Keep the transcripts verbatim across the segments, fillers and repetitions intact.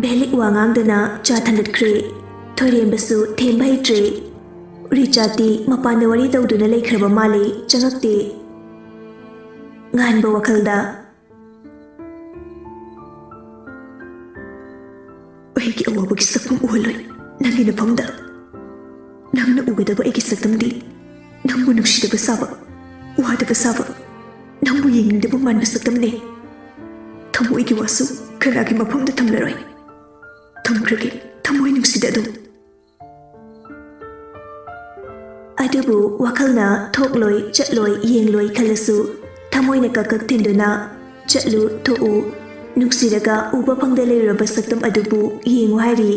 ꯚꯦꯂꯤꯛ ꯋꯥ ꯉꯥꯡꯗꯅ ꯆꯥ ꯊꯥꯡꯒꯠꯈ꯭ꯔꯦ꯫ ꯊꯣꯏꯔꯦꯝꯕꯁꯨ ꯊꯦꯝꯕ ꯍꯩꯇ꯭ꯔꯦ꯫ ꯔꯤꯆꯥꯔꯗꯇꯤ ꯃꯄꯥꯟꯗ ꯋꯥꯔꯤ ꯇꯧꯗꯨꯅ ꯂꯩꯈ꯭ꯔꯕ ꯃꯥꯜꯂꯦ, ꯆꯪꯉꯛꯇꯦ꯫ ꯉꯥꯟꯕ ꯋꯥꯈꯜꯗ, "ꯑꯩꯒꯤ ꯑꯋꯥꯕꯒꯤ ꯁꯛꯐꯝ ꯎꯍꯜꯂꯣꯏ ꯅꯪꯒꯤ ꯅꯐꯝꯗ꯫ ꯅꯪꯅ ꯎꯒꯗꯕ ꯑꯩꯒꯤ ꯁꯛꯇꯝꯗꯤ ꯅꯪꯕꯨ ꯅꯨꯡꯁꯤꯗꯕ ꯁꯥꯕ, ꯋꯥꯗꯕ ꯁꯥꯕ, ꯅꯪꯕꯨ ꯌꯦꯡꯅꯤꯡꯗꯕ ꯃꯥꯟꯕ ꯁꯛꯇꯝꯅꯦ꯫ ꯊꯃꯣꯏꯒꯤ ꯋꯥꯁꯨ ꯀꯅꯥꯒꯤ ꯃꯐꯝꯗ ꯊꯝꯂꯔꯣꯏ꯫ ꯊꯝꯈ꯭ꯔꯒꯦ ꯊꯃꯣꯏ ꯅꯨꯡꯁꯤꯗ ꯑꯗꯨꯝ꯫" ꯑꯗꯨꯕꯨ ꯋꯥꯈꯜꯅ ꯊꯣꯛꯂꯣꯏ, ꯆꯠꯂꯣꯏ, ꯌꯦꯡꯂꯣꯏ ꯈꯜꯂꯁꯨ, ꯊꯃꯣꯏꯅ ꯀꯛ ꯀꯛ ꯊꯤꯟꯗꯨꯅ, "ꯆꯠꯂꯨ, ꯊꯣꯛꯎ, ꯅꯨꯡꯁꯤꯔꯒ ꯎꯕ ꯐꯪꯗ ꯂꯩꯔꯨꯔꯕ ꯁꯛꯇꯝ ꯑꯗꯨꯕꯨ ꯌꯦꯡꯉꯨ" ꯍꯥꯏꯔꯤ꯫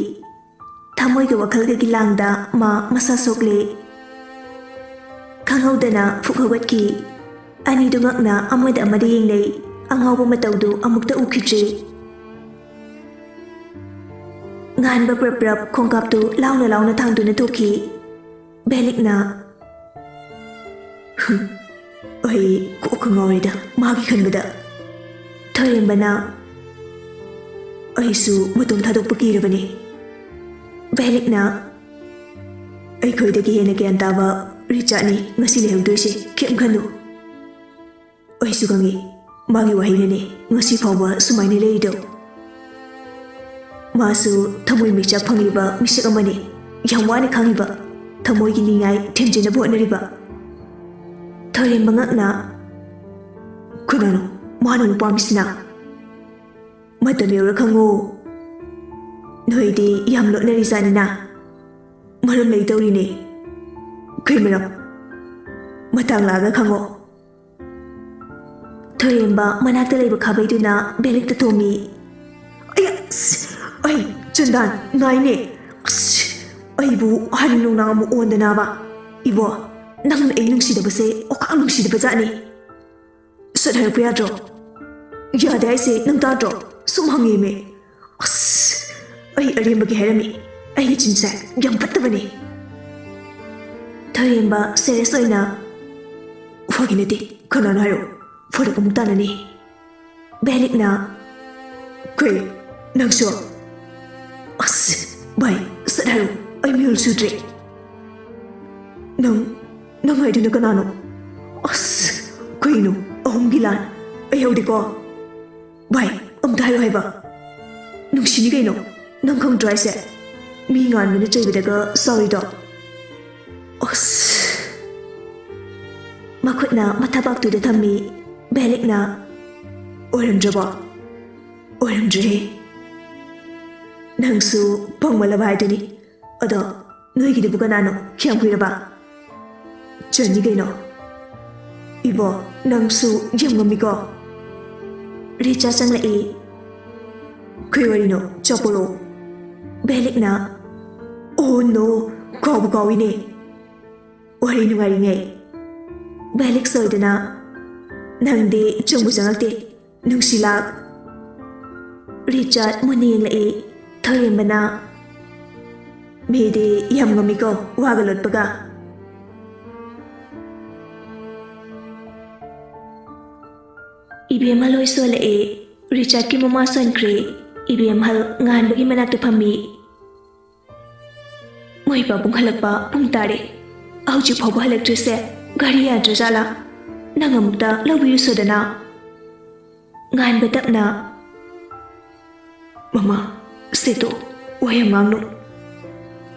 ꯊꯃꯣꯏꯒ ꯋꯥꯈꯜꯒꯒꯤ ꯂꯥꯡꯗ ꯃꯥ ꯃꯁꯥ ꯁꯣꯛꯂꯦ꯫ ꯈꯪꯍꯧꯗꯅ ꯐꯨꯛ ꯍꯧꯒꯠꯈꯤ꯫ ꯑꯅꯤꯗꯨꯃꯛꯅ ꯑꯃꯗ ꯑꯃꯗ ꯌꯦꯡꯅꯩ꯫ ꯑꯉꯥꯎꯕ ꯃꯇꯧꯗꯨ ꯑꯃꯨꯛꯇ ꯎꯈꯤꯗ꯭ꯔꯤ꯫ ꯉꯥꯟꯕ ꯄ꯭ꯔꯞ ꯄ꯭ꯔꯞ ꯈꯣꯡꯀꯥꯞꯇꯨ ꯂꯥꯎꯅ ꯂꯥꯎꯅ ꯊꯥꯡꯗꯨꯅ ꯊꯣꯛꯈꯤ꯫ ꯚꯦꯂꯤꯛꯅ, "ꯍꯨꯝ, ꯑꯩ ꯀꯣꯛꯀ ꯉꯥꯎꯔꯦꯗ ꯃꯥꯒꯤ ꯈꯟꯕꯗ꯫" ꯊꯣꯏꯔꯦꯝꯕꯅ, "ꯑꯩꯁꯨ ꯃꯇꯣꯝ ꯊꯥꯗꯣꯛꯄ ꯀꯤꯔꯕꯅꯤ꯫" ꯚꯦꯂꯤꯛꯅ, "ꯑꯩꯈꯣꯏꯗꯒꯤ ꯍꯦꯟꯅ ꯒ꯭ꯌꯥꯟ ꯇꯥꯕ ꯔꯤꯆꯥꯔꯗꯅꯤ ꯉꯁꯤ ꯂꯩꯍꯧꯗꯣꯏꯁꯦ, ꯀꯩꯝ ꯈꯟꯅꯨ꯫" ꯑꯩꯁꯨ ꯈꯪꯉꯤ, ꯃꯥꯒꯤ ꯋꯥꯍꯩꯅꯅꯦ ꯉꯁꯤ ꯐꯥꯎꯕ ꯁꯨꯃꯥꯏꯅ ꯂꯩꯔꯤꯗꯣ꯫ ꯃꯥꯁꯨ ꯊꯃꯣꯏ ꯃꯩꯆꯥꯛ ꯐꯪꯂꯤꯕ ꯃꯤꯁꯛ ꯑꯃꯅꯤ, ꯌꯥꯝ ꯋꯥꯅ ꯈꯥꯡꯂꯤꯕ, ꯊꯃꯣꯏꯒꯤ ꯅꯤꯡꯉꯥꯏ ꯊꯦꯝꯖꯤꯟꯅꯕ ꯍꯣꯠꯅꯔꯤꯕ꯫ ꯊꯣꯏꯔꯦꯝꯕ ꯉꯛꯅ, "ꯀꯅꯥꯅꯣ ꯃꯥꯅ ꯑꯃꯨꯛ ꯄꯥꯝꯃꯤꯁꯤꯅ?" "ꯃꯇꯝ ꯌꯧꯔ ꯈꯪꯉꯣ꯫ ꯅꯣꯏꯗꯤ ꯌꯥꯝ ꯂꯣꯠꯅꯔꯤꯖꯥꯠꯅꯤꯅ꯫ ꯃꯔꯝ ꯂꯩꯇꯧꯔꯤꯅꯦ꯫ ꯀꯩ ꯃꯔꯝ? ꯃꯇꯥꯡ ꯂꯥꯛꯑꯒ ꯈꯪꯉꯣ꯫" ꯊꯣꯏꯔꯦꯝꯕ ꯃꯅꯥꯛꯇ ꯂꯩꯕ ꯈꯥꯕꯩꯗꯨꯅ ꯚꯦꯂꯤꯛꯇ ꯊꯣꯝꯃꯤ꯫ "ꯑꯩ, ꯑꯁ, ꯑꯩ, ꯆꯟꯗꯥꯟ, ꯉꯥꯏꯅꯦ꯫ ꯑꯁ, ꯑꯩꯕꯨ ꯍꯥꯏꯅꯨ ꯅꯨꯡꯅꯥꯡ ꯑꯃꯨꯛ ꯑꯣꯟꯗꯅꯕ꯫ ꯏꯕꯣ, ꯅꯪꯅ ꯑꯩ ꯅꯨꯡꯁꯤꯗꯕꯁꯦ ꯑꯣꯈꯥꯛ ꯅꯨꯡꯁꯤꯗꯕ ꯖꯥꯠꯅꯤ꯫ ꯁꯠ ꯍꯥꯏꯔꯛꯄ ꯌꯥꯗ꯭ꯔꯣ? ꯌꯥꯗꯦ ꯍꯥꯏꯁꯦ ꯅꯪ ꯇꯥꯗ꯭ꯔꯣ? ꯁꯨꯝ ꯍꯪꯉꯦꯃꯦ꯫ ꯑꯁ, ꯑꯩ ꯑꯔꯦꯝꯕꯒꯤ ꯍꯥꯏꯔꯝꯃꯤ꯫ ꯑꯩꯒꯤ ꯆꯤꯟꯁꯦ ꯌꯥꯝ ꯐꯠꯇꯕꯅꯦ꯫" ꯊꯣꯏꯔꯦꯝꯕ ꯁꯦꯔꯤꯌꯁ ꯑꯣꯏꯅ, "ꯐꯥꯒꯤ ꯅꯠꯇꯦ, ꯀꯅꯥꯅꯣ ꯍꯥꯏꯔꯣ? ꯐꯔꯛ ꯑꯃꯨꯛ ꯇꯥꯅꯅꯤ꯫" ꯚꯦꯂꯤꯛꯅ, "ꯀꯩ, ꯅꯪꯁꯨ? ꯑꯁ, ꯚꯥꯏ, ꯁꯠ ꯍꯥꯏꯔꯣ, ꯑꯩ ꯃꯤꯍꯨꯜ ꯁꯨꯗ꯭ꯔꯦ꯫ ꯅꯪ, ꯅꯪ ꯍꯥꯏꯗꯨꯅ ꯀꯅꯥꯅꯣ? ꯑꯁ, ꯀꯩꯅꯣ, ꯑꯍꯨꯝꯒꯤ ꯂꯥꯟ? ꯑꯩ ꯍꯧꯗꯦꯀꯣ꯫ ꯚꯥꯏ, ꯑꯝꯇ ꯍꯥꯏꯌꯨ ꯍꯥꯏꯕ꯫ ꯅꯨꯡꯁꯤꯅꯤ ꯀꯩꯅꯣ, ꯅꯪ ꯈꯪꯗ꯭ꯔꯣ ꯍꯥꯏꯁꯦ? ꯃꯤ ꯉꯥꯟꯕꯅ ꯆꯩꯕꯗꯒ ꯁꯥꯎꯔꯤꯗꯣ꯫ ꯑꯁ꯫ ꯃꯈꯨꯠꯅ ꯃꯊꯕꯥꯛꯇꯨꯗ ꯊꯝꯃꯤ ꯕꯦꯂꯤꯛꯅ꯫ ꯑꯣꯏꯔꯝꯗ꯭ꯔꯕꯣ? ꯑꯣꯏꯔꯝꯗ꯭ꯔꯦꯍꯦ꯫ ꯅꯪꯁꯨ ꯄꯪꯃꯜꯂꯕ ꯍꯥꯏꯗꯨꯅꯤ꯫ ꯑꯗꯣ ꯅꯣꯏꯒꯤꯗꯨꯕꯨ ꯀꯅꯥꯅꯣ? ꯀꯌꯥꯝ ꯀꯨꯏꯔꯕ? ꯆꯟꯅꯤ ꯀꯩꯅꯣ꯫ ꯏꯕꯣ, ꯅꯪꯁꯨ ꯌꯥꯝ ꯉꯝꯃꯤꯀꯣ꯫ ꯔꯤꯆꯥ ꯆꯪꯂꯛꯏ꯫ ꯀꯩ ꯋꯥꯔꯤꯅꯣ? ꯆꯥꯄꯣꯂꯣ꯫ ꯕꯦꯂꯤꯛꯅ꯫ ꯑꯣ ꯅꯣ, ꯀꯥꯎꯕꯨ ꯀꯥꯎꯏꯅꯦ꯫ ꯋꯥꯔꯤ ꯅꯨꯡꯉꯥꯏꯔꯤꯉꯩ꯫ ꯕꯦꯂꯤꯛ ꯁꯣꯏꯗꯅ꯫ ꯅꯪꯗꯤ ꯆꯪꯕꯨ ꯆꯪꯉꯛꯇꯦ꯫ ꯅꯨꯡꯁꯤꯂꯥꯛ꯫ ꯔꯤꯆꯥꯔꯗ ꯃꯨꯟꯅ ꯌꯦꯡꯂꯛꯏ꯫ ꯊꯧꯔꯦꯝꯕꯅ꯫ ꯃꯤꯗꯤ ꯌꯥꯝ ꯉꯝꯃꯤꯀꯣ, ꯋꯥꯒ ꯂꯣꯠꯄꯒ꯫ ꯏꯕꯦꯝꯍꯜ ꯍꯣꯏ ꯁꯣꯜꯂꯛꯑꯦ꯫ ꯔꯤꯆꯥꯔꯗꯀꯤ ꯃꯃꯥ ꯁꯣꯟꯈ꯭ꯔꯦ꯫ ꯏꯕꯦꯝꯍꯜ ꯉꯥꯟꯕꯒꯤ ꯃꯅꯥꯛꯇ ꯐꯝꯃꯤ꯫ ꯃꯣꯏ ꯄꯥꯕꯨꯡ ꯍꯜꯂꯛꯄ ꯄꯨꯡ ꯇꯥꯔꯦ꯫ ꯍꯧꯖꯤꯛ ꯐꯥꯎꯕ ꯍꯜꯂꯛꯇ꯭ꯔꯤꯁꯦ ꯒꯥꯔꯤ ꯌꯥꯗ꯭ꯔꯖꯥꯠꯂꯥ? ꯅꯪ ꯑꯃꯨꯛꯇ ꯂꯧꯕꯤꯔꯨꯁꯣꯗꯅ꯫ ꯉꯥꯟꯕ ꯇꯞꯅ꯫ ꯃꯃꯥ, ꯁꯦꯇꯣ, ꯋꯥ ꯌꯥꯝ ꯉꯥꯡꯅꯨ꯫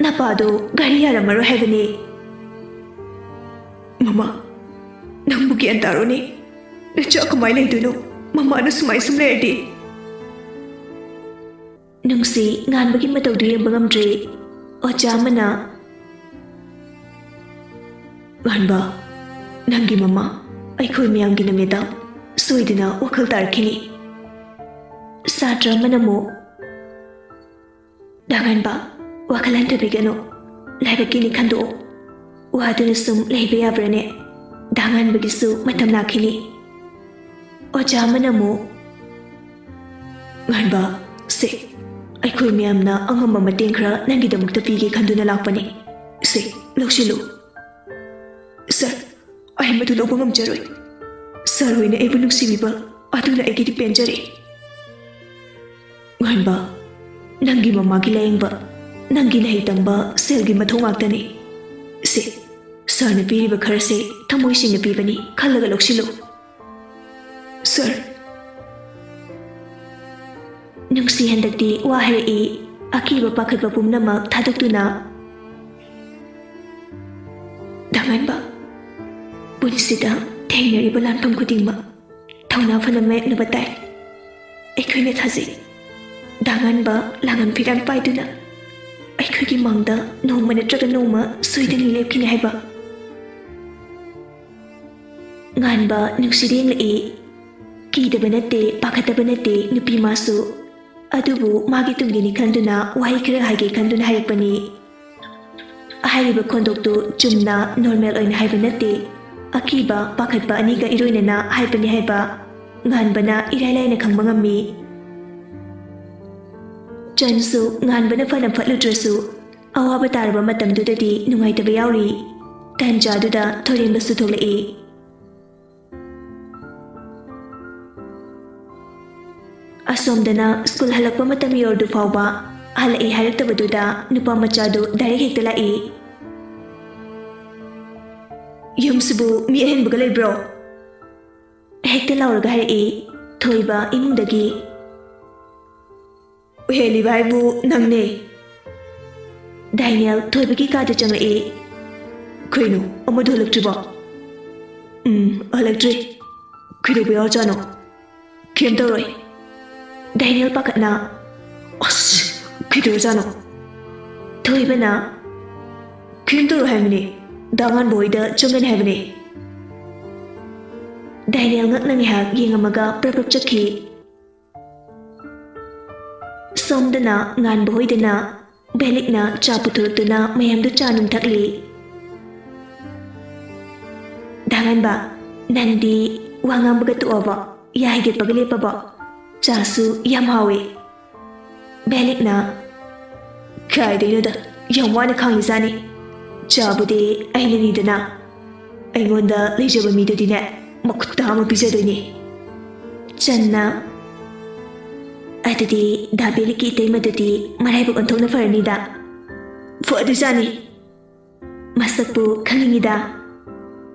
ꯅꯄꯥꯗꯣ ꯒꯥꯔꯤ ꯌꯥꯔꯝꯃꯔꯣꯏ ꯍꯥꯏꯕꯅꯦ꯫ ꯃꯃꯥ, ꯅꯪꯕꯨ ꯒ꯭ꯌꯥꯟ ꯇꯥꯔꯣꯅꯦ꯫ ꯅꯆꯥ ꯀꯃꯥꯏ ꯂꯩꯗꯣꯏꯅꯣ? ꯃꯃꯥꯅ ꯁꯨꯃꯥꯏ ꯁꯨꯝ ꯂꯩꯔꯗꯤ꯫ ꯅꯨꯡꯁꯤ ꯉꯥꯟꯕꯒꯤ ꯃꯇꯧꯗꯨ ꯌꯦꯡꯕ ꯉꯝꯗ꯭ꯔꯦ꯫ ꯑꯣꯖꯥ ꯑꯃꯅ꯫ ꯉꯥꯟꯕ, ꯅꯪꯒꯤ ꯃꯃꯥ, ꯑꯩꯈꯣꯏ ꯃꯌꯥꯝꯒꯤ ꯅꯨꯃꯤꯗꯥꯡ ꯁꯣꯏꯗꯅ ꯋꯥꯈꯜ ꯇꯥꯔꯛꯈꯤꯅꯤ꯫ ꯁꯥꯇ꯭ꯔ ꯑꯃꯅ ꯑꯃꯨꯛ꯫ ꯗꯥ ꯉꯥꯟꯕ, ꯋꯥꯈꯜ ꯍꯟꯊꯕꯤꯒꯅꯨ꯫ ꯂꯥꯏꯕꯛꯀꯤꯅꯤ ꯈꯟꯗꯣꯛꯑꯣ꯫ ꯋꯥꯗꯨꯅ ꯁꯨꯝ ꯂꯩꯕ ꯌꯥꯕ꯭ꯔꯥꯅꯦ? ꯗꯥ ꯉꯥꯟꯕꯒꯤꯁꯨ ꯃꯇꯝ ꯂꯥꯛꯈꯤꯅꯤ꯫ ꯑꯣꯖꯥ ꯑꯃꯅ ꯑꯃꯨꯛ꯫ ꯉꯥꯟꯕ, ꯁꯦ, ꯑꯩꯈꯣꯏ ꯃꯌꯥꯝꯅ ꯑꯉꯝꯕ ꯃꯇꯦꯡ ꯈꯔ ꯅꯪꯒꯤꯗꯃꯛꯇ ꯄꯤꯒꯦ ꯈꯟꯗꯨꯅ ꯂꯥꯛꯄꯅꯤ꯫ ꯁꯦ, ꯂꯧꯁꯤꯜꯂꯨ꯫ ꯁꯥꯔ, ꯑꯩ ꯃꯗꯨ ꯂꯧꯕ ꯉꯝꯖꯔꯣꯏ꯫ ꯁꯥꯔ ꯍꯣꯏꯅ ꯑꯩꯕꯨ ꯅꯨꯡꯁꯤꯕꯤꯕ ꯑꯗꯨꯅ ꯑꯩꯒꯤꯗꯤ ꯄꯦꯟꯖꯔꯦ꯫ ꯉꯥꯟꯕ, ꯅꯪꯒꯤ ꯃꯃꯥꯒꯤ ꯂꯥꯌꯦꯡꯕ, ꯅꯪꯒꯤ ꯅꯍꯩ ꯇꯝꯕ, ꯁꯦꯜꯒꯤ ꯃꯊꯧ ꯉꯥꯛꯇꯅꯤ꯫ ꯁꯦ, ꯁꯥꯔꯅ ꯄꯤꯔꯤꯕ ꯈꯔꯁꯦ ꯊꯃꯣꯏ ꯁꯦꯡꯅ ꯄꯤꯕꯅꯤ, ꯈꯜꯂꯒ ꯂꯧꯁꯤꯜꯂꯨ꯫ ꯁꯥꯔ꯫ ꯅꯨꯡꯁꯤ ꯍꯟꯗꯛꯇꯤ ꯋꯥ ꯍꯥꯏꯔꯛꯏ, ꯑꯀꯤꯕ ꯄꯥꯈꯠꯄ ꯄꯨꯝꯅꯃꯛ ꯊꯥꯗꯣꯛꯇꯨꯅ꯫ ꯗꯥ ꯉꯥꯟꯕ, ꯄꯨꯟꯁꯤꯗ ꯊꯦꯡꯅꯔꯤꯕ ꯂꯥꯟꯐꯝ ꯈꯨꯗꯤꯡꯃꯛ ꯊꯧꯅꯥ ꯐꯅ ꯃꯥꯌꯣꯛꯅꯕ ꯇꯥꯏ꯫ ꯑꯩꯈꯣꯏꯅ ꯊꯥꯖꯩ꯫ ꯗꯥ ꯉꯥꯟꯕ ꯂꯥꯡꯉꯟ ꯐꯤꯔꯥꯟ ꯄꯥꯏꯗꯨꯅ ꯑꯩꯈꯣꯏꯒꯤ ꯃꯥꯡꯗ ꯅꯣꯡꯃ ꯅꯠꯇ꯭ꯔꯒ ꯅꯣꯡꯃ ꯁꯣꯏꯗꯅ ꯂꯦꯞꯈꯤꯅꯤ ꯍꯥꯏꯕ꯫ ꯉꯥꯟꯕ ꯅꯨꯡꯁꯤꯗ ꯌꯦꯡꯂꯛꯏ꯫ ꯀꯤꯗꯕ ꯅꯠꯇꯦ, ꯄꯥꯈꯠꯇꯕ ꯅꯠꯇꯦ ꯅꯨꯄꯤ ꯃꯥꯁꯨ꯫ ꯑꯗꯨꯕꯨ ꯃꯥꯒꯤ ꯇꯨꯡꯒꯤꯅꯤ ꯈꯟꯗꯨꯅ ꯋꯥꯍꯩ ꯈꯔ ꯍꯥꯏꯒꯦ ꯈꯟꯗꯨꯅ ꯍꯥꯏꯔꯛꯄꯅꯤ꯫ ꯍꯥꯏꯔꯤꯕ ꯈꯣꯟꯗꯣꯛꯇꯨ ꯆꯨꯝꯅ ꯅꯣꯔꯃꯦꯜ ꯑꯣꯏꯅ ꯍꯥꯏꯕ ꯅꯠꯇꯦ꯫ ꯑꯀꯤꯕ, ꯄꯥꯈꯠꯄ ꯑꯅꯤꯒ ꯏꯔꯣꯏꯅꯅ ꯍꯥꯏꯕꯅꯤ ꯍꯥꯏꯕ ꯉꯥꯟꯕꯅ ꯏꯔꯥꯏ ꯂꯥꯏꯅ ꯈꯪꯕ ꯉꯝꯃꯤ꯫ ꯆꯟꯁꯨ ꯉꯥꯟꯕꯅ ꯐꯅ ꯐꯠꯂꯨꯗ꯭ꯔꯁꯨ ꯑꯋꯥꯕ ꯇꯥꯔꯕ ꯃꯇꯝꯗꯨꯗꯗꯤ ꯅꯨꯡꯉꯥꯏꯇꯕ ꯌꯥꯎꯔꯤ꯫ ꯇꯟꯖꯥꯗꯨꯗ ꯊꯣꯏꯔꯦꯝꯕꯁꯨ ꯊꯣꯛꯂꯛꯏ꯫ ꯑꯁꯣꯝꯗꯅ ꯁ꯭ꯀꯨꯜ ꯍꯜꯂꯛꯄ ꯃꯇꯝ ꯌꯧꯔꯗꯨ ꯐꯥꯎꯕ ꯍꯜꯂꯛꯏ ꯍꯥꯏꯔꯛꯇꯕꯗꯨꯗ ꯅꯨꯄꯥ ꯃꯆꯥꯗꯨ ꯗꯥꯏꯔꯦꯛ ꯍꯦꯛꯇ ꯂꯥꯛꯏ꯫ "ꯌꯨꯝꯁꯤꯕꯨ ꯃꯤ ꯑꯍꯦꯟꯕꯒ ꯂꯩꯕ꯭ꯔꯣ?" ꯍꯦꯛꯇ ꯂꯥꯎꯔꯒ ꯍꯥꯏꯔꯛꯏ ꯊꯣꯏꯕ ꯏꯃꯨꯡꯗꯒꯤ꯫ "ꯎꯍꯦꯜꯂꯤꯕ ꯍꯥꯏꯕꯨ ꯅꯪꯅꯦ꯫" ꯗꯥꯏꯅꯦꯜ ꯊꯣꯏꯕꯒꯤ ꯀꯥꯗ ꯆꯪꯂꯛꯏ꯫ "ꯀꯩꯅꯣ, ꯑꯃꯗꯨ ꯍꯜꯂꯛꯇ꯭ꯔꯤꯕꯣ?" "ꯎꯝ, ꯍꯜꯂꯛꯇ꯭ꯔꯤ꯫ ꯀꯩꯗꯧꯕ ꯌꯥꯎꯔꯖꯥꯠꯅꯣ?" "ꯀꯩꯝ ꯇꯧꯔꯣꯏ꯫" ꯗꯥꯏꯅꯦꯜ ꯄꯥꯈꯠꯅ꯫ "ꯑꯁ, ꯀꯩꯗꯧꯔꯖꯥꯠꯅꯣ?" ꯊꯣꯏꯕꯅ꯫ "ꯀꯩꯝ ꯇꯧꯔꯣꯏ ꯍꯥꯏꯕꯅꯦ꯫ ꯗꯥ ꯉꯥꯟꯕ ꯍꯣꯏꯗ ꯆꯪꯒꯅꯤ ꯍꯥꯏꯕꯅꯦ꯫" ꯗꯥꯏꯅꯦꯜ ꯉꯛꯅ ꯉꯥꯏꯍꯥꯛ ꯌꯦꯡꯉꯝꯃꯒ ꯄ꯭ꯔꯞ ꯄ꯭ꯔꯞ ꯆꯠꯈꯤ꯫ ꯁꯣꯝꯗꯅ ꯉꯥꯟꯕ ꯍꯣꯏꯗꯅ ꯕꯦꯂꯤꯛꯅ ꯆꯥ ꯄꯨꯊꯣꯔꯛꯇꯨꯅ ꯃꯌꯥꯝꯗꯨ ꯆꯥ ꯅꯨꯡ ꯊꯛꯂꯤ꯫ "ꯗꯥ ꯉꯥꯟꯕ, ꯅꯪꯗꯤ ꯋꯥ ꯉꯥꯡꯕꯒ ꯇꯣꯛꯑꯕꯣ? ꯌꯥ ꯍꯩꯒꯠꯄꯒ ꯂꯦꯞꯄꯕꯣ? ꯆꯥꯁꯨ ꯌꯥꯝ ꯍꯥꯎꯋꯦ꯫" ꯕꯦꯂꯤꯛꯅ꯫ "ꯀꯥꯏꯗꯩꯅꯣꯗ, ꯌꯥꯝ ꯋꯥꯅ ꯈꯥꯡꯉꯤꯖꯥꯠꯅꯤ꯫ ꯆꯥꯕꯨꯗꯤ ꯑꯩꯅꯅꯤꯗꯅ꯫ ꯑꯩꯉꯣꯟꯗ ꯂꯩꯖꯕ ꯃꯤꯗꯨꯗꯤꯅꯦ, ꯃꯈꯨꯠ ꯇꯥ ꯑꯃ ꯄꯤꯖꯗꯣꯏꯅꯤ꯫" ꯆꯟꯅ꯫ ꯑꯗꯨꯗꯤ ꯗꯥ ꯕꯦꯂꯤꯛꯀꯤ ꯏꯇꯩꯃꯗꯨꯗꯤ ꯃꯔꯥꯏꯕꯛ ꯑꯣꯟꯊꯣꯛꯅ ꯐꯔꯅꯤꯗ꯫ ꯐꯗꯣꯏꯖꯥꯠꯅꯤ꯫ ꯃꯁꯛꯄꯨ ꯈꯪꯅꯤꯡꯉꯤꯗ꯫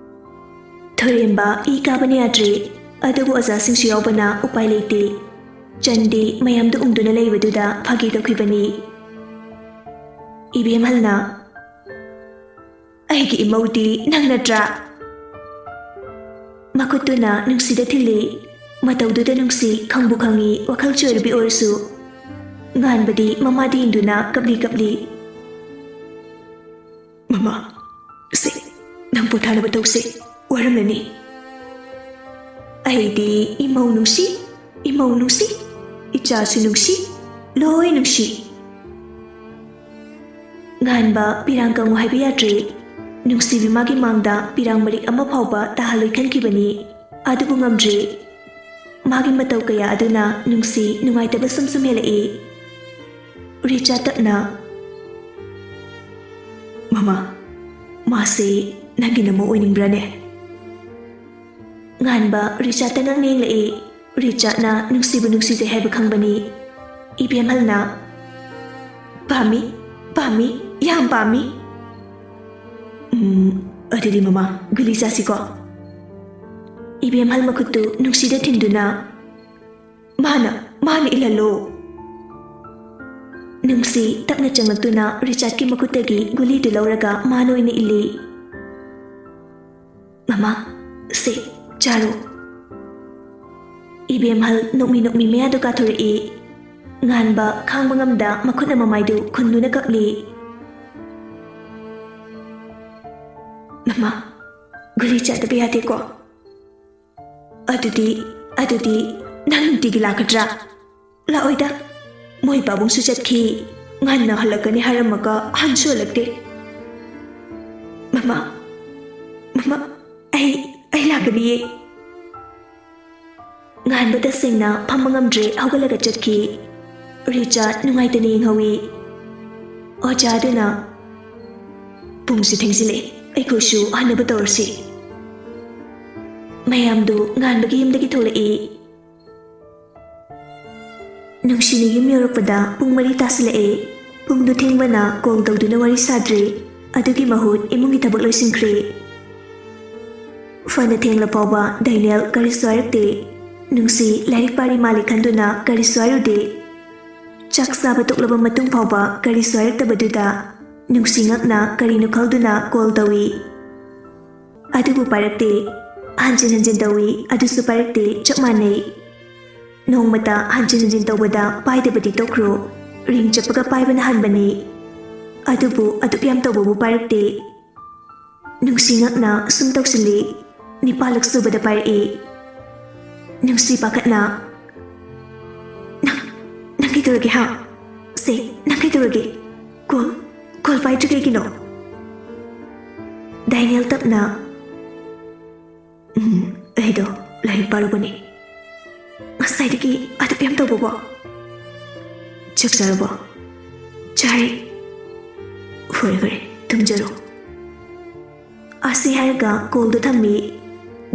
ꯊꯣꯏꯔꯦꯝꯕ ꯏ ꯀꯥꯕꯅ ꯌꯥꯗ꯭ꯔꯦ, ꯑꯗꯨꯕꯨ ꯑꯣꯖꯥꯁꯤꯡꯁꯨ ꯌꯥꯎꯕꯅ ꯎꯄꯥꯏ ꯂꯩꯇꯦ꯫ ꯆꯟꯗꯤ ꯃꯌꯥꯝꯗꯨ ꯎꯝꯗꯨꯅ ꯂꯩꯕꯗꯨꯗ ꯐꯥꯒꯤ ꯇꯧꯈꯤꯕꯅꯤ꯫ ꯏꯕꯦꯝꯍꯜꯅ, "ꯑꯩꯒꯤ ꯏꯃꯧꯗꯤ ꯅꯪ ꯅꯠꯇ꯭ꯔꯥ?" ꯃꯈꯨꯠꯇꯨꯅ ꯅꯨꯡꯁꯤꯗ ꯊꯤꯜꯂꯤ꯫ ꯃꯇꯧꯗꯨꯗ ꯅꯨꯡꯁꯤ ꯈꯪꯕꯨ ꯈꯪꯉꯤ, ꯋꯥꯈꯜ ꯆꯣꯏꯔꯕꯤ ꯑꯣꯏꯔꯁꯨ꯫ ꯉꯥꯟꯕꯗꯤ ꯃꯃꯥꯗ ꯌꯦꯡꯗꯨꯅ ꯀꯞꯂꯤ ꯀꯞꯂꯤ꯫ "ꯃꯃꯥ, ꯁꯦ, ꯅꯪ ꯄꯣꯊꯥꯅꯕ ꯇꯧꯁꯦ, ꯋꯥꯔꯝꯂꯅꯤ꯫" "ꯑꯩꯗꯤ ꯏꯃꯧ ꯅꯨꯡꯁꯤ, ꯏꯃꯧ ꯅꯨꯡꯁꯤ, ꯏꯆꯥꯁꯨ ꯅꯨꯡꯁꯤ, ꯂꯣꯏ ꯅꯨꯡꯁꯤ꯫" ꯉꯥꯟꯕ ꯄꯤꯔꯥꯡ ꯀꯪꯉꯨ ꯍꯥꯏꯕ ꯌꯥꯗ꯭ꯔꯦ꯫ ꯅꯨꯡꯁꯤꯕꯤ ꯃꯥꯒꯤ ꯃꯥꯡꯗ ꯄꯤꯔꯥꯡ ꯃꯔꯤꯛ ꯑꯃ ꯐꯥꯎꯕ ꯇꯥꯍꯜꯂꯣꯏ ꯈꯟꯈꯤꯕꯅꯤ꯫ ꯑꯗꯨꯕꯨ ꯉꯝꯗ꯭ꯔꯦ꯫ ꯃꯥꯒꯤ ꯃꯇꯧ ꯀꯌꯥ ꯑꯗꯨꯅ ꯅꯨꯡꯁꯤ ꯅꯨꯡꯉꯥꯏꯇꯕ ꯁꯨꯝ ꯁꯨꯝ ꯍꯦꯜꯂꯛꯏ꯫ ꯔꯤꯆꯥ ꯇꯞꯅ, "ꯃꯃꯥ, ꯃꯥꯁꯦ ꯅꯪꯒꯤ ꯅꯃꯧ ꯑꯣꯏꯅꯤꯡꯕ꯭ꯔꯥꯅꯦ?" ꯉꯥꯟꯕ ꯔꯤꯆꯥꯠꯇ ꯉꯛꯅ ꯌꯦꯡꯂꯛꯏ꯫ ꯔꯤꯆꯥꯠꯅ ꯅꯨꯡꯁꯤꯕꯨ ꯅꯨꯡꯁꯤꯖꯩ ꯍꯥꯏꯕ ꯈꯪꯕꯅꯤ꯫ ꯏꯕꯦꯝꯍꯜꯅ, "ꯄꯥꯝꯃꯤ, ꯄꯥꯝꯃꯤ, ꯌꯥꯝ ꯄꯥꯝꯃꯤ꯫" "ꯎꯝ, ꯑꯗꯨꯗꯤ ꯃꯃꯥ, ꯒꯨꯂꯤ ꯆꯥꯁꯤꯀꯣ?" ꯏꯕꯦꯝꯍꯜ ꯃꯈꯨꯠꯇꯨ ꯅꯨꯡꯁꯤꯗ ꯊꯤꯟꯗꯨꯅ, "ꯃꯥꯅ, ꯃꯥꯅ ꯏꯜꯍꯜꯂꯣ꯫" ꯅꯨꯡꯁꯤ ꯇꯞꯅ ꯆꯪꯂꯛꯇꯨꯅ ꯔꯤꯆꯥꯠꯀꯤ ꯃꯈꯨꯠꯇꯒꯤ ꯒꯨꯂꯤꯗꯨ ꯂꯧꯔꯒ ꯃꯥꯅ ꯑꯣꯏꯅ ꯏꯜꯂꯤ꯫ "ꯃꯃꯥ, ꯁꯦ, ꯆꯥꯔꯣ꯫" ꯏꯕꯦꯝꯍꯜ ꯅꯣꯛꯃꯤ ꯅꯣꯛꯃꯤ ꯃꯌꯥꯗꯨ ꯀꯥꯊꯣꯔꯛꯏ꯫ ꯉꯥꯟꯕ ꯈꯥꯡꯕ ꯉꯝꯗ ꯃꯈꯨꯠꯅ ꯃꯃꯥꯏꯗꯨ ꯈꯨꯟꯗꯨꯅ ꯀꯛꯂꯤ꯫ "ꯃꯃꯥ, ꯒꯨꯂꯤ ꯆꯥꯗꯕ ꯌꯥꯗꯦꯀꯣ?" "ꯑꯗꯨꯗꯤ, ꯑꯗꯨꯗꯤ ꯅꯪ ꯅꯨꯡꯇꯤꯒꯤ ꯂꯥꯛꯀꯗ꯭ꯔꯥ?" "ꯂꯥꯛꯑꯣꯏꯗ꯫ ꯃꯣꯏ ꯄꯥꯕꯨꯡꯁꯨ ꯆꯠꯈꯤ꯫ ꯉꯟꯅ ꯍꯜꯂꯛꯀꯅꯤ ꯍꯥꯏꯔꯝꯃꯒ ꯍꯟꯁꯨ ꯍꯜꯂꯛꯇꯦ꯫" "ꯃꯃꯥ, ꯃꯃꯥ, ꯑꯩ, ꯑꯩ ꯂꯥꯛꯀꯅꯤꯌꯦ꯫" ꯉꯥꯟꯕ ꯇꯁꯦꯡꯅ ꯐꯝꯕ ꯉꯝꯗ꯭ꯔꯦ, ꯍꯧꯒꯠꯂꯒ ꯆꯠꯈꯤ꯫ ꯔꯤꯆꯥꯔꯗ ꯅꯨꯡꯉꯥꯏꯇꯅ ꯌꯦꯡꯍꯧꯏ꯫ ꯑꯣꯖꯥꯗꯨꯅ, "ꯄꯨꯡꯁꯨ ꯊꯦꯡꯖꯤꯜꯂꯛꯑꯦ, ꯑꯩꯈꯣꯏꯁꯨ ꯍꯟꯅꯕ ꯇꯧꯔꯁꯤ꯫" ꯃꯌꯥꯝꯗꯨ ꯉꯥꯟꯕꯒꯤ ꯌꯨꯝꯗꯒꯤ ꯊꯣꯛꯂꯛꯏ꯫ ꯅꯨꯡꯁꯤꯅ ꯌꯨꯝ ꯌꯧꯔꯛꯄꯗ ꯄꯨꯡ ꯃꯔꯤ ꯇꯥꯁꯤꯜꯂꯛꯑꯦ꯫ ꯄꯨꯡꯗꯨ ꯊꯦꯡꯕꯅ ꯀꯣꯜ ꯇꯧꯗꯨꯅ ꯋꯥꯔꯤ ꯁꯥꯗ꯭ꯔꯦ꯫ ꯑꯗꯨꯒꯤ ꯃꯍꯨꯠ ꯏꯃꯨꯡꯒꯤ ꯊꯕꯛ ꯂꯣꯏꯁꯤꯟꯈ꯭ꯔꯦ꯫ ꯐꯅ ꯊꯦꯡꯂ ꯐꯥꯎꯕ ꯗꯥꯏꯅꯦꯜ ꯀꯔꯤꯁꯨ ꯍꯥꯏꯔꯛꯇꯦ꯫ ꯅꯨꯡꯁꯤ ꯂꯥꯏꯔꯤꯛ ꯄꯥꯔꯤ ꯃꯥꯜꯂꯦ ꯈꯟꯗꯨꯅ ꯀꯔꯤꯁꯨ ꯍꯥꯏꯔꯨꯗꯦ꯫ ꯆꯥꯛ ꯆꯥꯕ ꯇꯣꯛꯂꯕ ꯃꯇꯨꯡ ꯐꯥꯎꯕ ꯀꯔꯤꯁꯨ ꯍꯥꯏꯔꯛꯇꯕꯗꯨꯗ ꯅꯨꯡꯁꯤ ꯉꯛꯅ ꯀꯔꯤꯅꯣ ꯈꯜꯗꯨꯅ ꯀꯣꯜ ꯇꯧꯏ꯫ ꯑꯗꯨꯕꯨ ꯄꯥꯏꯔꯛꯇꯦ꯫ ꯍꯟꯖꯤꯟ ꯍꯟꯖꯤꯟ ꯇꯧꯏ, ꯑꯗꯨꯁꯨ ꯄꯥꯏꯔꯛꯇꯦ, ꯆꯞ ꯃꯥꯟꯅꯩ꯫ ꯅꯣꯡꯃꯇ ꯍꯟꯖꯤꯟ ꯍꯟꯖꯤꯟ ꯇꯧꯕꯗ ꯄꯥꯏꯗꯕꯗꯤ ꯇꯣꯛꯈ꯭ꯔꯣ, ꯔꯤꯡ ꯆꯠꯄꯒ ꯄꯥꯏꯕꯅ ꯍꯥꯟꯕꯅꯤ꯫ ꯑꯗꯨꯕꯨ ꯑꯗꯨꯛ ꯌꯥꯝ ꯇꯧꯕꯕꯨ ꯄꯥꯏꯔꯛꯇꯦ꯫ ꯅꯨꯡꯁꯤ ꯉꯛꯅ ꯁꯨꯝ ꯇꯧꯁꯤꯜꯂꯤ꯫ ꯅꯤꯄꯥꯜꯂꯛ ꯁꯨꯕꯗ ꯄꯥꯏꯔꯛꯏ꯫ ꯅꯨꯡꯁꯤ ꯄꯥꯈꯠꯅ, "ꯅꯪ, ꯅꯪ ꯀꯩꯗꯧꯔꯒꯦ ꯍꯥ? ꯁꯦ, ꯅꯪ ꯀꯩꯗꯧꯔꯒꯦ? ꯀꯣꯜ, ꯀꯣꯜ ꯄꯥꯏꯗ꯭ꯔꯤ ꯀꯩꯒꯤꯅꯣ?" ꯗꯥꯏꯅꯦꯜ ꯇꯞꯅ, "ꯎꯝ, ꯑꯩꯗꯣ ꯂꯥꯏꯔꯤꯛ ꯄꯥꯔꯨꯕꯅꯦ꯫ ꯉꯁꯥꯏꯗꯒꯤ ꯑꯗꯨꯛ ꯌꯥꯝ ꯇꯧꯕꯕꯣ?" "ꯆꯥꯛ ꯆꯥꯔꯕꯣ?" "ꯆꯥꯔꯦ꯫" "ꯐꯔꯦ, ꯐꯔꯦ, ꯇꯨꯝꯖꯔꯣ꯫" ꯑꯁꯤ ꯍꯥꯏꯔꯒ ꯀꯣꯜꯗꯨ ꯊꯝꯃꯤ꯫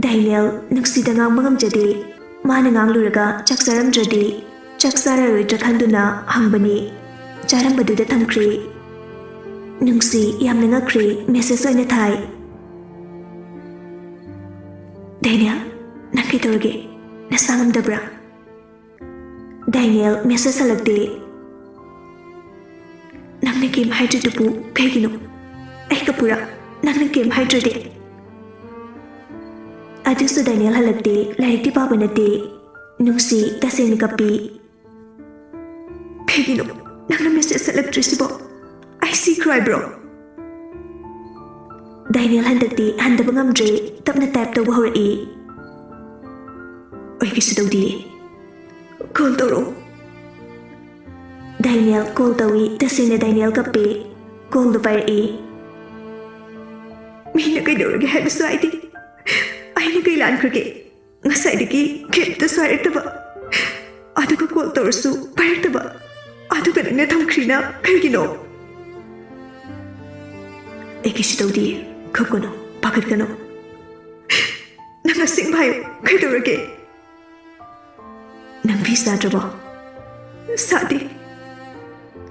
ꯗꯥꯏꯅꯦꯜ ꯅꯨꯡꯁꯤꯗ ꯉꯥꯡꯕ ꯉꯝꯖꯗꯦ꯫ ꯃꯥꯅ ꯉꯥꯡꯂꯨꯔꯒ ꯆꯥꯛ ꯆꯥꯔꯝꯗ꯭ꯔꯗꯤ ꯆꯥꯛ ꯆꯥꯔꯔꯣꯏꯗ꯭ꯔꯥ ꯈꯟꯗꯨꯅ ꯍꯪꯕꯅꯤ꯫ ꯆꯥꯔꯝꯕꯗꯨꯗ ꯊꯝꯈ꯭ꯔꯦ꯫ ꯅꯨꯡꯁꯤ ꯌꯥꯝꯅ ꯉꯛꯈ꯭ꯔꯦ, ꯃꯦꯁꯦꯖ ꯑꯣꯏꯅ ꯊꯥꯏ꯫ "ꯗꯥꯏꯅꯦꯜ, ꯅꯪ ꯀꯩꯗꯧꯔꯒꯦ? ꯅꯁꯥ ꯉꯝꯗꯕ꯭ꯔꯥ?" ꯗꯥꯏꯅꯦꯜ ꯃꯦꯁꯦꯖ ꯍꯜꯂꯛꯇꯦ꯫ "ꯅꯪꯅ ꯀꯩꯝ ꯍꯥꯏꯗ꯭ꯔꯤꯗꯨꯕꯨ ꯀꯩꯒꯤꯅꯣ? ꯑꯩ ꯀꯞꯄꯨꯔꯥ, ꯅꯪꯅ ꯀꯩꯝ ꯍꯥꯏꯗ꯭ꯔꯗꯤ?" ꯑꯗꯨꯁꯨ ꯗꯥꯏꯅꯦꯜ ꯍꯜꯂꯛꯇꯦ, ꯂꯥꯏꯔꯤꯛꯇꯤ ꯄꯥꯕ ꯅꯠꯇꯦ꯫ ꯅꯨꯡꯁꯤ ꯇꯁꯦꯡꯅ ꯀꯞꯄꯤ꯫ "ꯀꯩꯒꯤꯅꯣ ꯅꯪꯅ ꯃꯦꯁꯦꯖ ꯍꯜꯂꯛꯇ꯭ꯔꯤꯁꯤꯕꯣ? ꯑꯩ ꯁꯤꯈ꯭ꯔꯣ ꯍꯥꯏꯕ꯭ꯔꯣ?" ꯗꯥꯏꯅꯦꯜ ꯍꯟꯗꯛꯇꯤ ꯍꯟꯗꯕ ꯉꯝꯗ꯭ꯔꯦ, ꯇꯞꯅ ꯇꯥꯏꯞ ꯇꯧꯕ ꯍꯧꯔꯛꯏ꯫ "ꯑꯩ ꯀꯩꯁꯨ ꯇꯧꯗꯤꯌꯦ꯫ ꯀꯣꯜ ꯇꯧꯔꯛꯑꯣ꯫" ꯗꯥꯏꯅꯦꯜ ꯀꯣꯜ ꯇꯧꯏ꯫ ꯇꯁꯦꯡꯅ ꯗꯥꯏꯅꯦꯜ ꯀꯞꯄꯦ꯫ ꯀꯣꯜꯗꯨ ꯄꯥꯏꯔꯛꯏ꯫ "ꯃꯤꯅ ꯀꯩꯗꯧꯔꯒꯦ ꯍꯥꯏꯕꯁꯨ ꯍꯥꯏꯗꯦ꯫ ꯑꯩꯅ ꯀꯩ ꯂꯥꯟꯈ꯭ꯔꯒꯦ? ꯉꯁꯥꯏꯗꯒꯤ ꯀꯩꯝꯇꯁꯨ ꯍꯥꯏꯔꯛꯇꯕ꯫ ꯑꯗꯨꯒ ꯀꯣꯜ ꯇꯧꯔꯁꯨ ꯄꯥꯏꯔꯛꯇꯕ꯫ ꯑꯗꯨꯒ ꯅꯪꯅ ꯊꯝꯈ꯭ꯔꯤꯅ ꯀꯩꯒꯤꯅꯣ?" "ꯑꯩ ꯀꯩꯁꯨ ꯇꯧꯗꯤꯌꯦ꯫ ꯀꯞꯀꯅꯨ, ꯄꯥꯈꯠꯀꯅꯨ꯫ ꯅꯪ ꯑꯁꯦꯡꯕ ꯍꯥꯏꯌꯨ, ꯀꯩꯗꯧꯔꯒꯦ?" "ꯅꯪ ꯐꯤ ꯁꯥꯗ꯭ꯔꯕꯣ?" ꯁꯥꯗꯦ꯫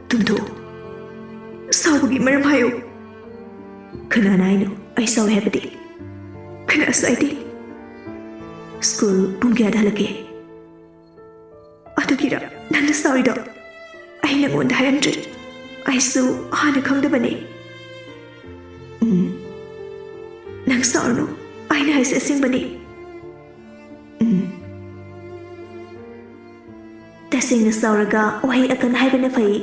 ꯇꯨꯝꯊꯣꯛꯑꯣ꯫ ꯁꯥꯎꯕꯒꯤ ꯃꯔꯝ ꯍꯥꯏꯌꯨ꯫ ꯀꯅꯥꯅ ꯍꯥꯏꯅꯣ ꯑꯩ ꯁꯥꯎꯏ ꯍꯥꯏꯕꯗꯤ? ꯀꯅꯥꯁꯨ ꯍꯥꯏꯗꯦ꯫ ꯁ꯭ꯀꯨꯜ ꯄꯨꯡ ꯀꯌꯥꯗ ꯍꯜꯂꯛꯀꯦ? ꯑꯗꯨꯒꯤꯔ ꯅꯪꯅ ꯁꯥꯎꯔꯤꯗꯣ? ꯑꯩ ꯅꯪꯉꯣꯟꯗ ꯍꯥꯏꯔꯝꯗ꯭ꯔꯦ꯫ ꯑꯩꯁꯨ ꯍꯥꯟꯅ ꯈꯪꯗꯕꯅꯦ꯫ ꯎꯝ꯫ ꯅꯪ ꯁꯥꯎꯔꯅꯨ꯫ ꯑꯩꯅ ꯍꯥꯏꯁꯦ ꯑꯁꯦꯡꯕꯅꯤ꯫ ꯎꯝ꯫ ꯇꯁꯦꯡꯅ ꯁꯥꯎꯔꯒ ꯋꯥꯍꯩ ꯑꯀꯟ ꯍꯥꯏꯕꯅ ꯐꯩ꯫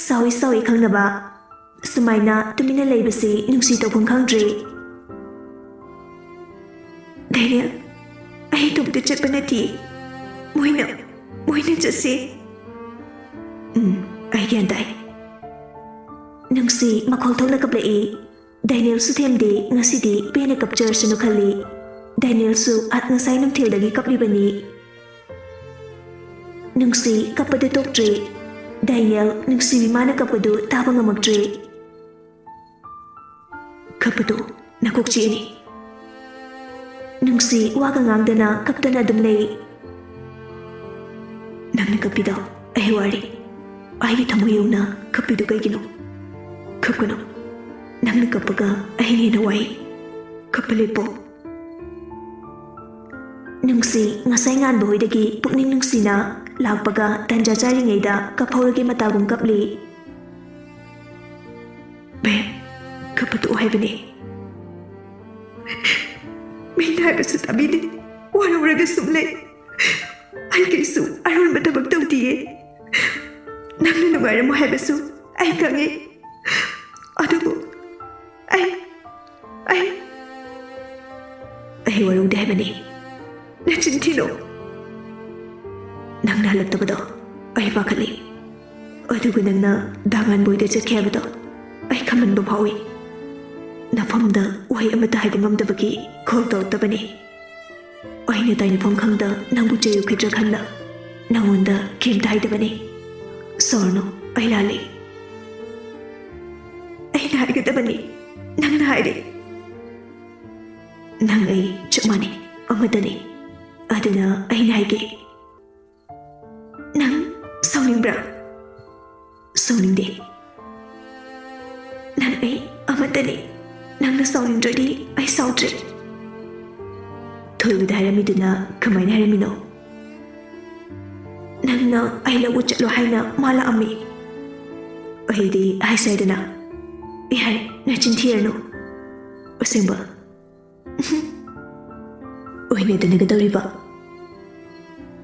ꯁꯥꯎꯏ ꯁꯥꯎꯏ ꯈꯪꯅꯕ꯫ ꯁꯨꯃꯥꯏꯅ ꯇꯨꯃꯤꯟꯅ ꯂꯩꯕꯁꯤ ꯅꯨꯡꯁꯤ ꯇꯧꯐꯝ ꯈꯪꯗ꯭ꯔꯦ꯫ ꯗꯦꯅꯤꯌꯦꯜ, ꯑꯩ ꯏꯇꯣꯝꯇ ꯆꯠꯄ ꯅꯠꯇꯦ꯫ ꯃꯣꯏꯅ, ꯃꯣꯏꯅ ꯆꯠꯁꯤ꯫ ꯎꯝ, ꯑꯩ ꯒ꯭ꯌꯥꯟ ꯇꯥꯏ꯫ ꯅꯨꯡꯁꯤ ꯃꯈꯣꯜ ꯊꯣꯛꯅ ꯀꯞꯂꯛꯏ꯫ ꯗꯦꯅꯤꯌꯦꯜꯁꯨ ꯊꯦꯝꯗꯦ, ꯉꯁꯤꯗꯤ ꯄꯦꯟꯅ ꯀꯞꯆꯔꯁꯅꯨ ꯈꯜꯂꯤ꯫ ꯗꯦꯅꯤꯌꯦꯜꯁꯨ ꯑꯠ ꯉꯁꯥꯏ ꯅꯨꯡꯊꯤꯜꯗꯒꯤ ꯀꯞꯂꯤꯕꯅꯤ꯫ ꯅꯨꯡꯁꯤ ꯀꯞꯄꯗꯨ ꯇꯣꯛꯇ꯭ꯔꯦ꯫ ꯗꯦꯅꯤꯌꯦꯜ ꯅꯨꯡꯁꯤꯕꯤ ꯃꯥꯅ ꯀꯞꯄꯗꯨ ꯇꯥꯕ ꯉꯝꯃꯛꯇ꯭ꯔꯦ꯫ ꯀꯞꯄꯗꯨ ꯅꯀꯣꯛ ꯆꯤꯛꯑꯅꯤ꯫ ꯅꯨꯡꯁꯤ ꯋꯥꯒ ꯉꯥꯡꯗꯅ ꯀꯞꯇꯅ ꯑꯗꯨꯝ ꯂꯩ꯫ ꯅꯪꯅ ꯀꯞꯄꯤꯗꯣ ꯑꯩ ꯋꯥꯔꯤ꯫ ꯑꯩꯒꯤ ꯊꯃꯣꯏ ꯌꯧꯅ ꯀꯞꯄꯤꯗꯨ ꯀꯩꯒꯤꯅꯣ? ꯀꯞꯀꯅꯨ꯫ ꯅꯪꯅ ꯀꯞꯄꯒ ꯑꯩꯅ ꯍꯦꯟꯅ ꯋꯥꯏ꯫ ꯀꯞꯄ ꯂꯦꯞꯄꯣ꯫ ꯅꯨꯡꯁꯤ ꯉꯁꯥꯏ ꯉꯥꯟꯕ ꯍꯣꯏꯗꯒꯤ ꯄꯨꯛꯅꯤꯡ ꯅꯨꯡꯁꯤꯅ ꯂꯥꯛꯄꯒ ꯇꯟꯖꯥ ꯆꯥꯔꯤꯉꯩꯗ ꯀꯞꯍꯧꯔꯒꯦ ꯃꯇꯥꯒꯨꯝ ꯀꯞꯂꯤ꯫ ꯕꯦ, ꯀꯞꯄ ꯇꯣꯛꯑꯣ ꯍꯥꯏꯕꯅꯦ꯫ ꯃꯤꯅ ꯍꯥꯏꯕꯁꯨ ꯇꯥꯕꯤꯗꯦ꯫ ꯋꯥꯔꯧꯔꯒ ꯁꯨꯝ ꯂꯩ꯫ ꯑꯩ ꯀꯩꯁꯨ ꯑꯔꯣꯟꯕ ꯊꯕꯛ ꯇꯧꯗꯤꯌꯦ꯫ ꯅꯪꯅ ꯅꯨꯡꯉꯥꯏꯔꯝꯃꯣ ꯍꯥꯏꯕꯁꯨ ꯑꯩ ꯈꯪꯉꯤ꯫ ꯑꯗꯨꯕꯨ ꯑꯩ, ꯑꯩ, ꯑꯩ ꯋꯥꯔꯧꯗꯦ ꯍꯥꯏꯕꯅꯤ꯫ ꯅꯆꯤꯟ ꯊꯤꯅꯨ꯫ ꯅꯪꯅ ꯍꯜꯂꯛꯇꯕꯗꯣ ꯑꯩ ꯄꯥꯈꯠꯂꯤ꯫ ꯑꯗꯨꯒ ꯅꯪꯅ ꯗꯥ ꯉꯥꯟꯕꯣꯏꯗ ꯆꯠꯈꯤ ꯍꯥꯏꯕꯗꯣ ꯑꯩ ꯈꯝꯍꯟꯕ ꯐꯥꯎꯏ꯫ ꯅꯐꯝꯗ ꯋꯥꯍꯩ ꯑꯃꯠꯇ ꯍꯥꯏꯕ ꯉꯝꯗꯕꯒꯤ ꯀꯣꯜ ꯇꯧꯔꯛꯇꯕꯅꯤ꯫ ꯑꯩꯅ ꯇꯥꯏꯅꯐꯝ ꯈꯪꯗ ꯅꯪꯕꯨ ꯆꯩꯔꯨꯈꯤꯗ꯭ꯔꯥ ꯈꯟꯅ ꯅꯪꯉꯣꯟꯗ ꯀꯔꯤꯝꯇ ꯍꯥꯏꯗꯕꯅꯤ꯫ ꯁꯣꯔꯅꯨ, ꯑꯩ ꯂꯥꯜꯂꯤ꯫ ꯑꯩꯅ ꯍꯥꯏꯒꯗꯕꯅꯤ, ꯅꯪꯅ ꯍꯥꯏꯔꯦ꯫ ꯅꯪ ꯑꯩ ꯆꯞ ꯃꯥꯟꯅꯩ, ꯑꯃꯠꯇꯅꯤ꯫ ꯑꯗꯨꯅ ꯑꯩꯅ ꯍꯥꯏꯒꯦ, ꯅꯪ ꯁꯥꯎꯅꯤꯡꯕ꯭ꯔꯥ? ꯁꯥꯎꯅꯤꯡꯗꯦ꯫ ꯅꯪ ꯑꯩ ꯑꯃꯠꯇꯅꯤ꯫ ꯅꯪꯅ ꯁꯥꯎꯅꯤꯡꯗ꯭ꯔꯗꯤ ꯑꯩ ꯁꯥꯎꯗ꯭ꯔꯦ꯫ ꯊꯣꯏꯕꯗ ꯍꯥꯏꯔꯝꯃꯤꯗꯨꯅ ꯀꯃꯥꯏꯅ ꯍꯥꯏꯔꯝꯃꯤꯅꯣ? ꯅꯪꯅ ꯑꯩ ꯂꯧꯕ ꯆꯠꯂꯣ ꯍꯥꯏꯅ ꯃꯥ ꯂꯥꯛꯑꯝꯃꯤ꯫ ꯑꯩꯗꯤ ꯍꯥꯏꯁꯦ ꯍꯥꯏꯗꯅ꯫ ꯌꯥꯔꯦ, ꯅꯆꯤꯟ ꯊꯤꯔꯅꯨ꯫ ꯑꯁꯦꯡꯕ꯫ ꯑꯣꯏꯅꯗꯅꯒ ꯇꯧꯔꯤꯕ꯫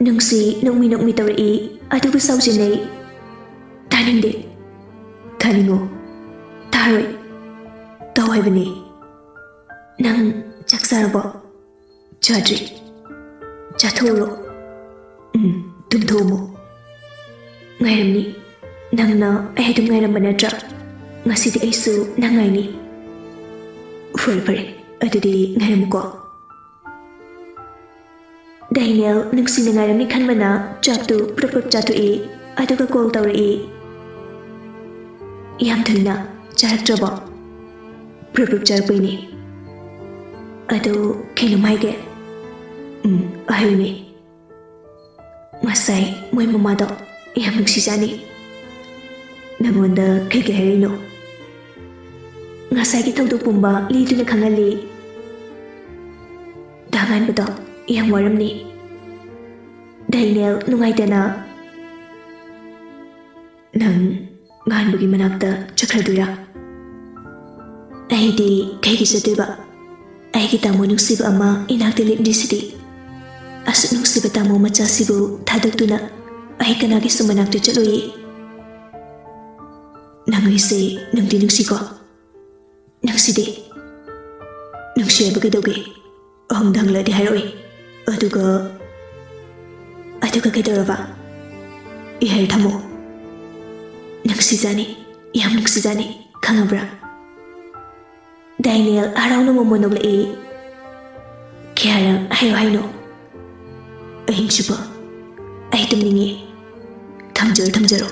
ꯅꯨꯡꯁꯤ ꯅꯣꯛꯃꯤ ꯅꯣꯛꯃꯤ ꯇꯧꯔꯛꯏ, ꯑꯗꯨꯒ ꯁꯥꯎꯖꯤꯟꯅꯩ꯫ ꯇꯥꯅꯤꯡꯗꯦ꯫ ꯇꯥꯅꯤꯡꯉꯣ꯫ ꯇꯥꯔꯣꯏ꯫ ꯇꯧ ꯍꯥꯏꯕꯅꯦ꯫ ꯅꯪ ꯆꯥꯛ ꯆꯥꯔꯕꯣ? ꯆꯥꯗ꯭ꯔꯤ꯫ ꯆꯥꯊꯣꯛꯎꯔꯣ꯫ ꯎꯝ, ꯇꯨꯝꯊꯣꯛꯑꯝꯃꯣ꯫ ꯉꯥꯏꯔꯝꯅꯤ꯫ ꯅꯪꯅ ꯑꯩ ꯑꯗꯨꯝ ꯉꯥꯏꯔꯝꯕ ꯅꯠꯇ꯭ꯔꯥ? ꯉꯁꯤꯗꯤ ꯑꯩꯁꯨ ꯅꯪ ꯉꯥꯏꯅꯤ꯫ ꯐꯔꯦ, ꯐꯔꯦ꯫ ꯑꯗꯨꯗꯤ ꯉꯥꯏꯔꯝꯃꯨꯀꯣ꯫ ꯗꯦꯅꯤꯌꯦꯜ ꯅꯨꯡꯁꯤꯅ ꯉꯥꯏꯔꯝꯅꯤ ꯈꯟꯕꯅ ꯆꯥꯛꯇꯨ ꯄ꯭ꯔꯞ ꯄ꯭ꯔꯞ ꯆꯥꯊꯣꯛꯏ, ꯑꯗꯨꯒ ꯀꯣꯜ ꯇꯧꯔꯛꯏ꯫ ꯌꯥꯝ ꯊꯨꯏꯅ꯫ ꯆꯥꯔꯛꯇ꯭ꯔꯕꯣ? ꯄ꯭ꯔꯞ ꯄ꯭ꯔꯞ ꯆꯥꯔꯛꯄꯩꯅꯦ꯫ ꯑꯗꯨ ꯀꯩꯅꯣꯝ ꯍꯥꯏꯒꯦ꯫ ꯎꯝ, ꯍꯥꯏꯌꯨꯅꯦ꯫ ꯉꯁꯥꯏ ꯃꯣꯏ ꯃꯃꯥꯗꯣ ꯌꯥꯝ ꯅꯨꯡꯁꯤꯖꯥꯅꯤ꯫ ꯅꯉꯣꯟꯗ ꯀꯩꯀꯩ ꯍꯥꯏꯔꯤꯅꯣ? ꯉꯁꯥꯏꯒꯤ ꯊꯧꯗꯣꯛ ꯄꯨꯝꯕ ꯂꯤꯗꯨꯅ ꯈꯪꯍꯜꯂꯤ꯫ ꯗꯥ ꯉꯥꯟꯕꯗꯣ ꯌꯥꯝ ꯋꯥꯔꯝꯅꯤ꯫ ꯗꯦꯅꯤꯌꯦꯜ ꯅꯨꯡꯉꯥꯏꯇꯅ, ꯅꯪ ꯉꯥꯟꯕꯒꯤ ꯃꯅꯥꯛꯇ ꯆꯠꯈ꯭ꯔꯗꯣꯏꯔꯥ? ꯑꯩꯗꯤ ꯀꯩꯒꯤ ꯆꯠꯇꯣꯏꯕ? ꯑꯩꯒꯤ ꯇꯥꯃꯣ ꯅꯨꯡꯁꯤꯕ ꯑꯃ ꯏꯅꯥꯛꯇ ꯂꯦꯞꯂꯤꯁꯤꯗꯤ꯫ ꯑꯁꯨꯛ ꯅꯨꯡꯁꯤꯕ ꯇꯥꯃꯣ ꯃꯆꯥꯁꯤꯕꯨ ꯊꯥꯗꯣꯛꯇꯨꯅ ꯑꯩ ꯀꯅꯥꯒꯤꯁꯨ ꯃꯅꯥꯛꯇ ꯆꯠꯂꯣꯏꯌꯦ꯫ ꯅꯪ ꯑꯩꯁꯦ ꯅꯨꯡꯗꯤ ꯅꯨꯡꯁꯤꯀꯣ? ꯅꯨꯡꯁꯤꯗꯦ꯫ ꯅꯨꯡꯁꯤ ꯍꯥꯏꯕ ꯀꯩꯗꯧꯒꯦ? ꯑꯍꯨꯝꯗ ꯍꯪꯂꯗꯤ ꯍꯥꯏꯔꯛꯑꯣꯏ꯫ ꯑꯗꯨꯒ, ꯑꯗꯨꯒ ꯀꯩꯗꯧꯔꯕ? ꯏꯍꯜ ꯊꯝꯃꯣ꯫ ꯅꯨꯡꯁꯤꯖꯥꯅꯤ, ꯌꯥꯝ ꯅꯨꯡꯁꯤꯖꯥꯅꯤ, ꯈꯪꯉꯕ꯭ꯔꯥ? ꯗꯦꯅꯤꯌꯦꯜ ꯍꯔꯥꯎꯅ ꯃꯣꯃꯣꯟ ꯅꯣꯛꯂꯛꯏ꯫ ꯀꯌꯥꯔꯛ ꯍꯥꯏꯌꯣ ꯍꯥꯏꯅꯣ? ꯑꯍꯤꯡꯁꯤꯕꯨ ꯑꯩ ꯇꯨꯝꯅꯤꯡꯉꯤ꯫ ꯊꯝꯖꯔꯣ, ꯊꯝꯖꯔꯣ꯫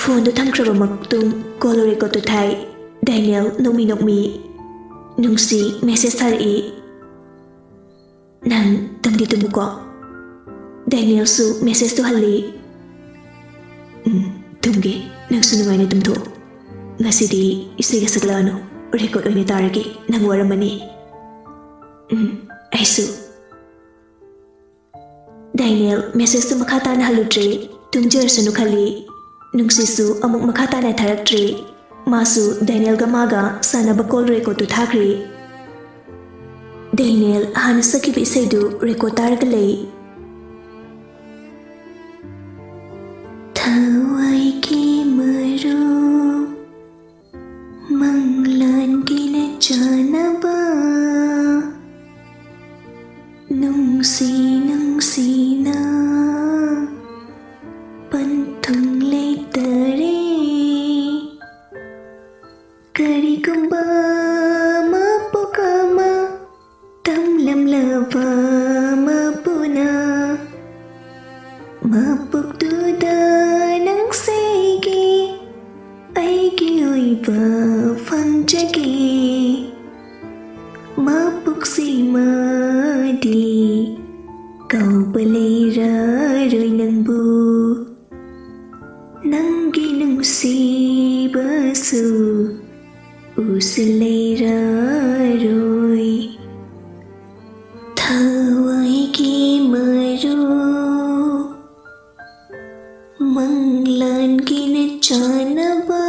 ꯐꯣꯟꯗꯨ ꯊꯝꯈ꯭ꯔꯕ ꯃꯇꯨꯡ ꯀꯣꯜ ꯔꯦꯀꯣꯔꯠꯇꯨ ꯊꯥꯏ꯫ ꯗꯦꯅꯤꯌꯦꯜ ꯅꯣꯛꯃꯤ ꯅꯣꯛꯃꯤ꯫ ꯅꯨꯡꯁꯤ ꯃꯦꯁꯦꯖ ꯊꯥꯔꯛꯏ꯫ ꯅꯪ ꯇꯨꯝꯗꯤ ꯇꯨꯝꯃꯨꯀꯣ꯫ ꯗꯦꯅꯤꯌꯦꯜꯁꯨ ꯃꯦꯁꯦꯖꯇꯨ ꯍꯜꯂꯤ꯫ ꯎꯝ, ꯇꯨꯝꯒꯦ꯫ ꯅꯪꯁꯨ ꯅꯨꯡꯉꯥꯏꯅ ꯇꯨꯝꯊꯣꯛꯑꯣ꯫ ꯉꯁꯤꯗꯤ ꯏꯁꯩꯒ ꯁꯛꯂꯛꯑꯅꯨ꯫ ꯔꯦꯀꯣꯔꯗ ꯑꯣꯏꯅ ꯇꯥꯔꯒꯦ꯫ ꯅꯪ ꯋꯥꯔꯝꯃꯅꯤ꯫ ꯎꯝ, ꯑꯩꯁꯨ꯫ ꯗꯦꯅꯤꯌꯦꯜ ꯃꯦꯁꯦꯖꯇꯨ ꯃꯈꯥ ꯇꯥꯅ ꯍꯜꯂꯨꯗ꯭ꯔꯦ꯫ ꯇꯨꯝꯖꯔꯁꯅꯨ ꯈꯜꯂꯤ꯫ ꯅꯨꯡꯁꯤꯠꯁꯨ ꯑꯃꯨꯛ ꯃꯈꯥ ꯇꯥꯅ ꯊꯥꯔꯛꯇ꯭ꯔꯦ꯫ ꯃꯥꯁꯨ ꯗꯦꯅꯤꯌꯦꯜꯒ ꯃꯥꯒ ꯁꯥꯟꯅꯕ ꯀꯣꯜ ꯔꯦꯀꯣꯔꯗꯇꯨ ꯊꯥꯈ꯭ꯔꯦ꯫ ꯗꯦꯅꯤꯌꯦꯜ ꯍꯥꯟꯅ ꯁꯛꯈꯤꯕ ꯏꯁꯩꯗꯨ ꯔꯦꯀꯣꯔꯗ ꯇꯥꯔꯒ ꯂꯩ꯫ ꯊꯋꯥꯏꯒꯤ ꯃꯔꯨꯞ, ꯃꯪꯂꯥꯟꯒꯤꯅ ꯆꯥꯅꯕ, ꯅꯨꯡꯁꯤ ꯅꯨꯡꯁꯤꯅ ꯄꯟꯊꯨꯡ ꯂꯩꯇꯔꯦ꯫ ꯀꯔꯤꯒꯨꯝꯕ ꯃꯄꯣꯛ ꯑꯃ ꯇꯝꯂꯝꯂꯕ ꯃꯄꯨꯅ, ꯃꯄꯣꯛꯇꯨꯗ ꯅꯪꯁꯦ ꯑꯩꯒꯤ, ꯑꯩꯒꯤ ꯑꯣꯏꯕ ꯐꯪꯖꯒꯦ꯫ ꯃꯄꯣꯛꯁꯤꯃꯗꯤ ꯀꯧꯕ ꯂꯩꯔꯔꯣꯏ ꯅꯪꯕꯨ, ꯅꯪꯒꯤ ꯅꯨꯡꯁꯤꯕꯁꯨ ꯎꯁꯤꯜ ꯂꯩꯔꯔꯣꯏ꯫ ꯊꯋꯥꯏꯒꯤ ꯃꯔꯨꯞ, ꯃꯪꯂꯥꯟꯒꯤꯅ ꯆꯥꯅꯕ,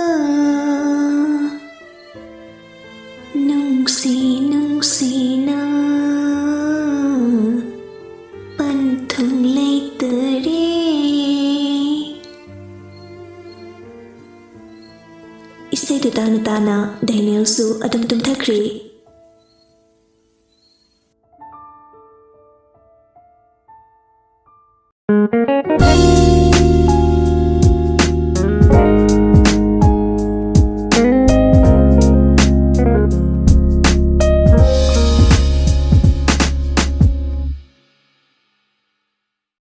ꯅꯨꯡꯁꯤ ꯅꯨꯡꯁꯤꯅ ꯄꯟꯊꯨꯡ ꯂꯩꯇꯔꯦ꯫ ꯏꯁꯩꯗꯨ ꯇꯥꯅ ꯇꯥꯅ ꯗꯦꯅꯤꯌꯦꯜꯁꯨ ꯑꯗꯨꯝ ꯇꯨꯝꯊꯈ꯭ꯔꯦ꯫